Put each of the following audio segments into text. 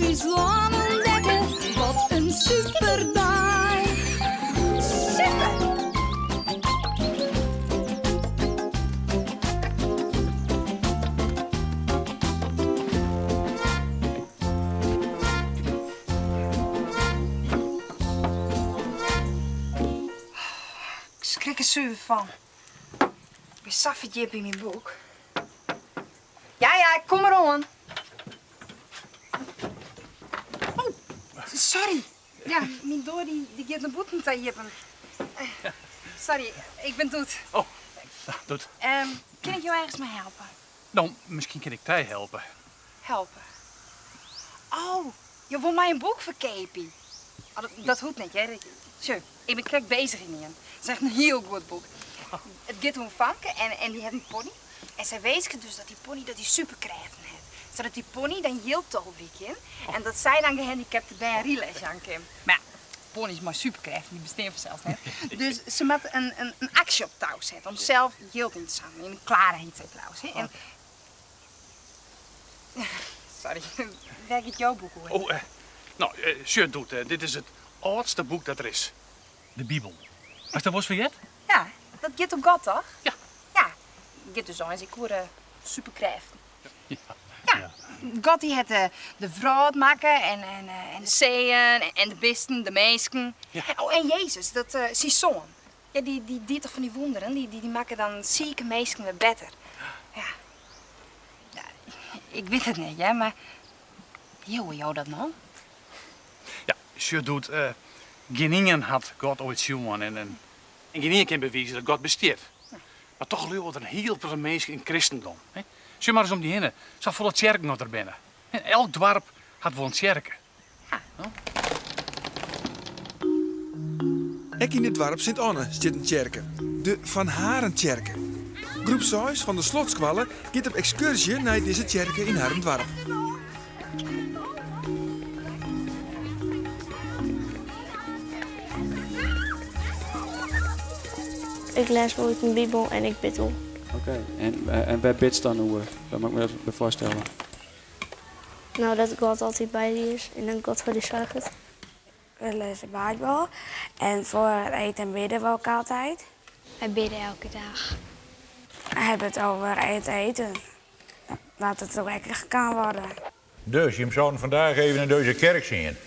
Ús lân ûntdekke, wat in superdei! Super! Ik skrik der suver fan. Ik bin sa ferdjippe yn myn boek. Ja, ja, ik kom deroan. Oh, sorry. Ja, myn doar dy, dy giet nei bûten ta iepen. Sorry, ik bin Doet. Oh, Doet. Kin ik jo ergens mei helpe? No, miskien kin ik dy helpe. Helpe? Oh, jo wol my in boek ferkeapje. Oh, dat hoecht net, hear. Sjoch, ik bin krekt bezich yn ien. It is echt in hiel goed boek. It giet oer in famke en dy hat in pony. En sy winsket dus dat dy pony dat dy superkrêften hat. Sadat dy pony dan jild toverje kin en dat sy dan gehandicapte bern rydles jaan kin. Mar ja, ponys mei superkrêften dy bestean fansels net. Dus se moat in aksje op tou sette om sels jild yn te sammeljen. Clara hyt sy trouwens. En Sorry, wêr giet jo boek oer? Oh, no, sjoch Doet, dit is it âldste boek dat der is. De Bibel. Hast dêr wolris fan heard? Ja, dat giet oer God, toch? Ja. Ja, giet dus eins ek oer superkrêften. Ja. Ja, God dy hat de wrâld makke en de seeën en de bisten, de minsken. Ja. Oh, en Jezus, dat syn soan. Ja, dy die toch fan dy wûnderen, dy makke dan sike minsken wer better. Ja. Ja, ik wit it net, hear, mar leauwe jo dat no? Ja, sjoch Doet, gjinien hat God oait sjoen en gjinien kin bewize dat God bestiet. Mar toch leauwe der in hiel protte minsken yn it kristendom. Sjoch mar ris om dy hinne, safolle tsjerken as der binne. Elk doarp hat wol in tsjerke. Ek yn it doarp Sint Anne stiet in tsjerke, de Van Harentsjerke. Groep seis fan de Slotskoalle giet op ekskurzje nei dizze tsjerke yn harren doarp. Ik lês wol út in Bibel en ik bid wol. Oké, en wêr bidst dan oer? Wat moat ik my dat foarstelle? No, dat God altyd by dy is en dat God foar dy soarget. We lêze de Bijbel en foar it eten bidde we ook altyd. Wy bidde elke dag. We hebben het over het eten, dat het lekker kan worden. Dus, jim zouden vandaag even in deze kerk zien.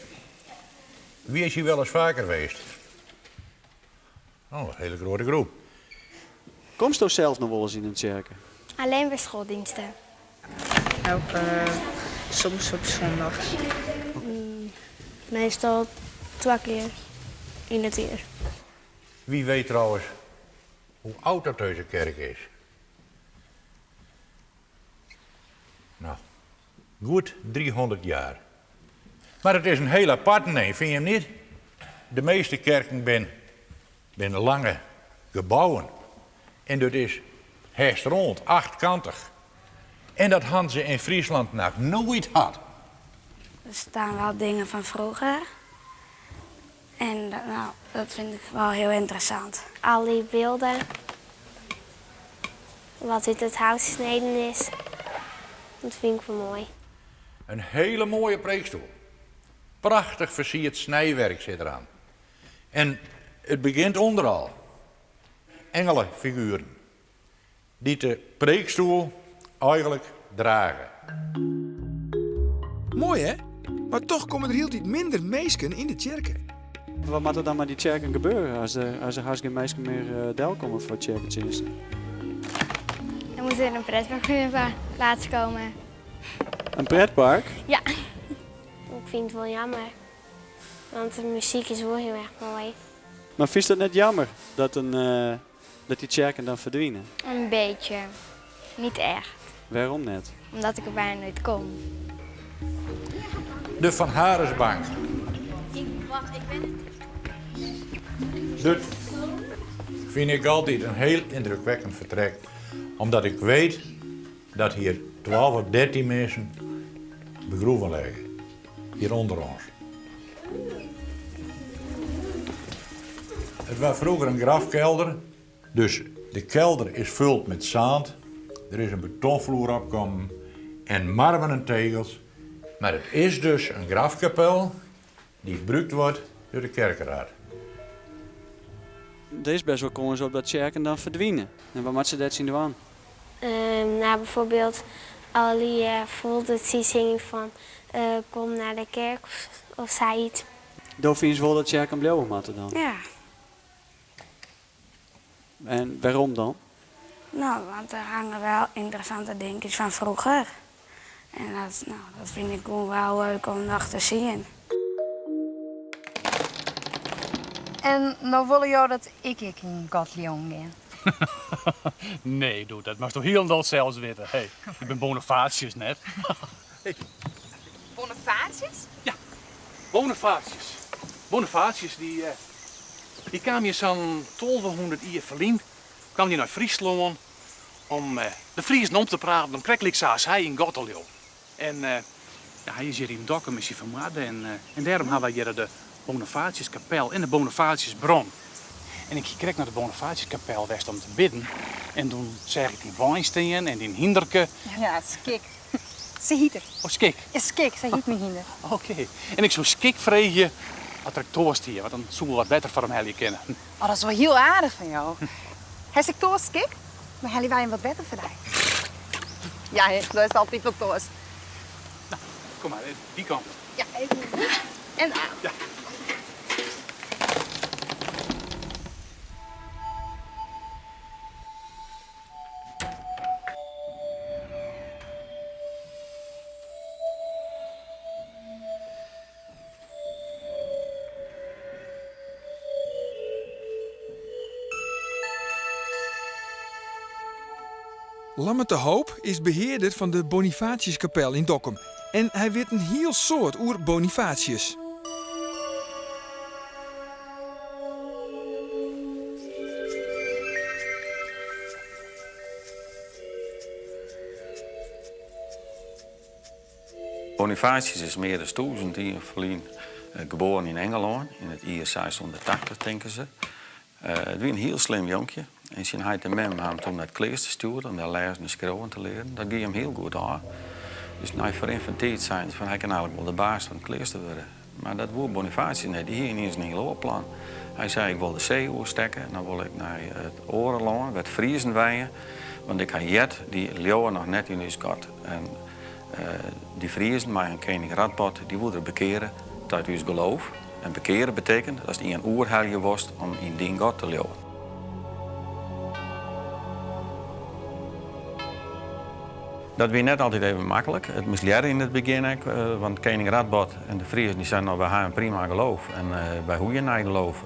Wie is hier wel eens vaker geweest? Oh, een hele grote groep. Komsto sels noch wolris yn in tsjerke? Alleen bij schooldiensten. Elke, soms op zondags. Meastal twa kear yn it jier. Wie weet trouwens hoe oud dat deze kerk is? Nou, goed 300 jaar. Maar het is een heel aparte nee, vind je hem niet? De meeste kerken bin, binne lange gebouwen. En dat is herst rond, achtkantich. En dat han ze in Friesland noch nooit had. Er staan wel dingen van vroeger. En nou, dat vind ik wel heel interessant. Al die bylden, wat út it hout sneden is, dat fyn ik wol moai. Een hele mooie preekstoel. Prachtig versierd snijwerk zit eraan. En het begint onderal. Engelenfiguren dy't de preekstoel eigenlijk drage. Moai hè? Mar toch komme der hieltyd minder minsken yn de tsjerke. Wat moat der dan mei dy tsjerken gebeure as der hast gjin minsken mear delkomme foar tsjerketsjinsten? Dan moet er in pretpark in de plaats komen. In pretpark? Ja. Ik fyn it wol jammer, want de muzyk is wol hiel erch moai. Mar fynst it net jammer dat in Dat dy tsjerken dan ferdwine? Een beetje. Niet echt. Wêrom net? Omdat ik er bijna nooit kom. De Van Haresbank. Dat vind ik altijd een heel indrukwekkend vertrek. Omdat ik weet dat hier 12 of 13 mensen begroeven liggen. Hier onder ons. Het was vroeger een grafkelder. Dus de kelder is vuld met zand. Er is een betonvloer opgekomen en marmeren tegels. Mar it is dus in grafkapel dy't brûkt wordt deur de kerkenraad. Der is best wol kâns op dat tsjerken dan ferdwine. En wat moatte se dêr tsjin dwaan? Nou, bijvoorbeeld al die folders die zingen van kom naar de kerk of sayts. Do fynst wol dat tsjerken bliuwe moatte dan? Ja. En wêrom dan? No, want der hange wel ynteressante dinkjes fan froeger. En dat, no, dat fyn ik gewoan wel leuk om noch te sjen. En no wolle jo dat ik ek yn God leauwen gean? Nee, doe, dat moatsto hielendal sels witte. Hey, ik bin Bonifatius net. Bonifatius? Ja, Bonifatius. Bonifatius dy, dy kaam hjir sa'n tolvehûndert jier ferlyn kaam dy nei Fryslân om de Friezen om te praten om krekt lyk sa as hy yn God te leauwen. En ja, hy is hjir yn Dokkum is hy fermoarde en en dêrom ha wy hjir de Bonifatiuskapel en de Bonifatiusbron. En ik hie krekt nei de Bonifatiuskapel west om te bidden en doe seach ik dyn wein stean en dyn hynderke. Ja, Skik. Se hiet er. Oh, Skik? Ja, Skik, sa hiet myn hynder. Oké. En ik soe Skik freegje oft er ek toarst hie, want dan soe we wat wetter foar him helje kinne. Oh, dat is wol hiel aardich fan jo. Hast ek toarst, Skik? Dan helje wy him wat wetter foar dy. Ja, hè, do hast altyd wol toarst. No, kom mar, dy kant op. Ja, even en aan. Ja. Lammert de Hoop is behearder fan de Bonifatiuskapel yn Dokkum en hy wit in hiel soad oer Bonifatius. Bonifatius is mear as tûzen jier ferlyn geboaren yn Engelân, yn it jier seishûnderttachtich tinke se. It wie in hiel slim jonkje en syn heit en mem ha him toen nei it kleaster stjoerd om dêr lêzen en skriuwen te learen. Dat gie him hiel goed ôf. Dus nei ferrin fan tiid seinen se fan hy kin eigenlik wol de baas fan it kleaster wurde. Mar dat woe Bonifatius net, dy hie yniens in hiel oar plan. Hy sei ik wol de see oerstekke en dan wol ik nei it oare lân wêr't Friezen wenje, want ik ha heard dy leauwe noch net yn ús God. En dy Friezen mei hun kening Radbod, dy woe er bekeare ta ús geloof. En bekeare betekent datst ien oerhelje wolst om yn dyn God te leauwen. Dat wie net altyd even maklik. It mislearre yn it begjin ek, want kening Radbod en de Friezen dy seinen no wy ha in prima geloof en wy hoege gjin nij geloof.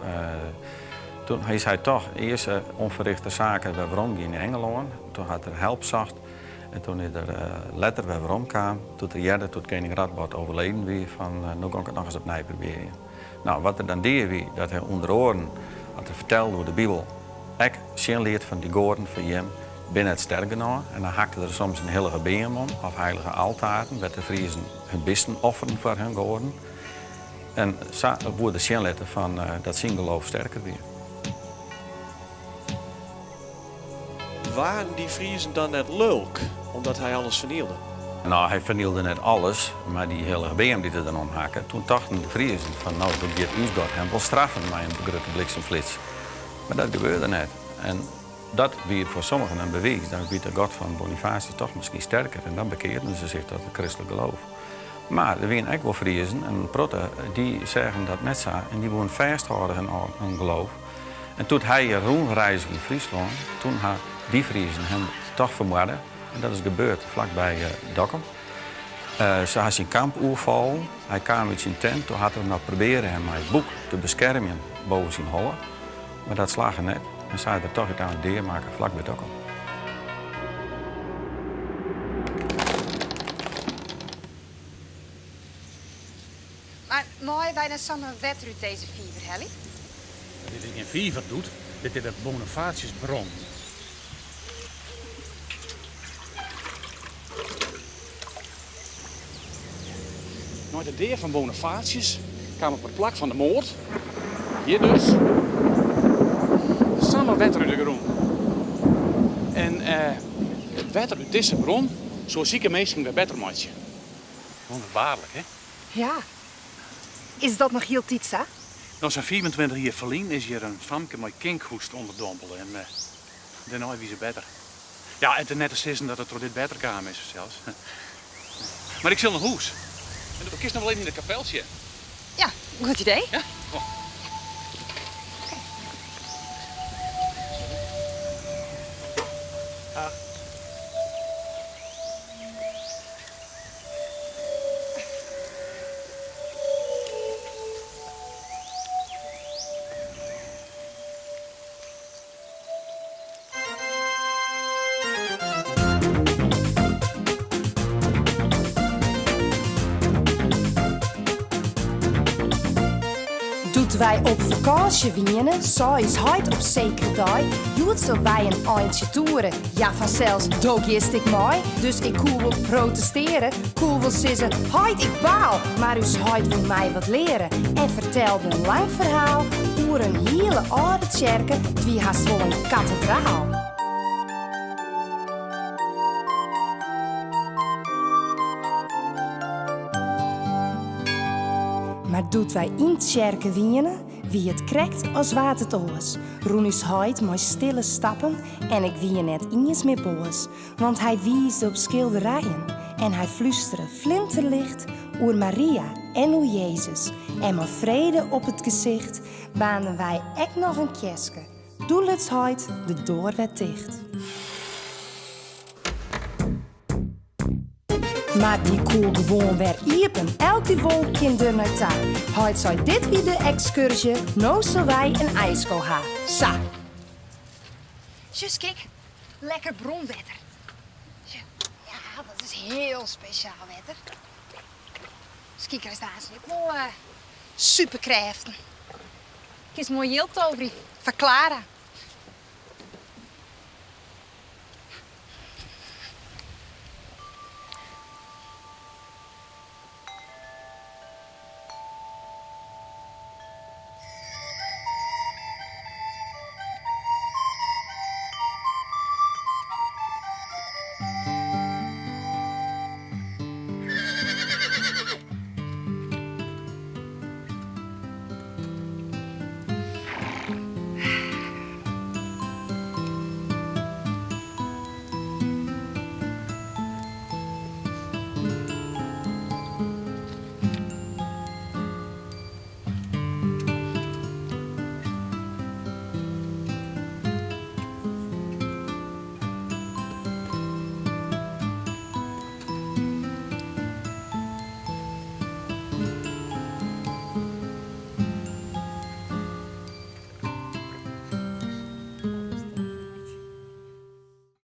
Toen is hy toch earst onverrichter zake wer werom gien yn Engelân. Toen hat er help socht en toen is er letter wer werom kaam, doe't er hearde doe't kening Radbod overleden wie fan no gean ik it noch ris opnij probearjen. No, wat er dan die wie dat hy ûnder oaren, at er fertelde oer de Bibel, ek sjen liet fan dy goaden fan jim binne net sterk genôch en dan hakte er soms in hillige beam om of heilige altaren wêr't de Friezen hun bisten offeren foar hun goaden. En sa woe er sjen litte fan dat syn geloof sterker wie. Waarden dy Friezen dan net lulk omdat hy alles fernielde? No, hy fernielde net alles, mar dy hillige beam dy't er dan omhakke, toen tochten de Friezen fan no, doe giet ús God him wol straffen mei in grutte bliksemflits. Mar dat gebeurde net. En dat wie foar sommigen in bewiis, dan wie de God fan Bonifatius toch miskien sterker en dan bekearden se sich tot it kristlik geloof. Mar der wiene ek wol Friezen, in protte, dy seagen dat net sa en dy woene fêsthâlde oan hun geloof. En doe't hy hjir rûnreizge yn Fryslân, toen ha dy Friezen him toch fermoarde. En dat is gebeurd flakby Dokkum. Se ha syn kamp oerfallen. Hy kaam út syn tent. Doe hat er noch probearre him mei it boek te beskermjen boven syn holle. Mar dat slagge net en sa is er toch úteinlik deamakke flakby Dokkum. Mar meie wy dan samar wetter út dizze fiver helje? Dit is gjin fiver, Doet. Dit is de Bonifatiusbron. Nei de dea fan Bonifatius kaam op it plak fan de moard, hjir dus, samar wetter út de grûn. En it wetter út dizze bron soe sike minsken wer better meitsje. Wonderbaarlik, hè? Ja. Is dat noch hieltyd sa? No, sa'n 25 jier ferlyn is hjir in famke mei kinkhoest ûnderdompele en dêrnei wie se better. Ja, it is net te sizzen dat it troch dit wetter kaam is fansels. Mar ik sil nei hûs. En do kinst noch wol even yn de kapel sjen. Ja, goed idee. Ja, kom. Doe't wy op fakânsje wiene, sei ús heit op sekere dei, Hjoed sille wy in eintsje toere. Ja, fansels, do giest ek mei. Dus ik koe wol protesteare, koe wol sizze, Heit, ik baal! Mar ús heit woe my wat leare en fertelde in lang ferhaal oer in hiele âlde tsjerke, 't wie hast wol in katedraal. Mar doe't wy yn tsjerke wiene, wie it krekt as waard it oars. Rûn ús heit mei stille stappen en ik wie net iens mear boas, want hy wiisde op skilderijen en hy flústere flinterlicht oer Maria en oer Jezus en mei frede op it gesicht baarnden wy ek noch in kearske. Doe luts heit de doar wer ticht. Mar dy koe gewoan wer iepen, elk dy't wol kin der nei ta. Heit sei dit wie de ekskurzje, no sille wy in ijsko ha. Sa! Sjochst kyk, lekker bronwetter. Ja, dat is hiel spesjaal wetter. Miskien krijst aanst ek wol superkrêften. Kinst moai jild toverje foar Clara.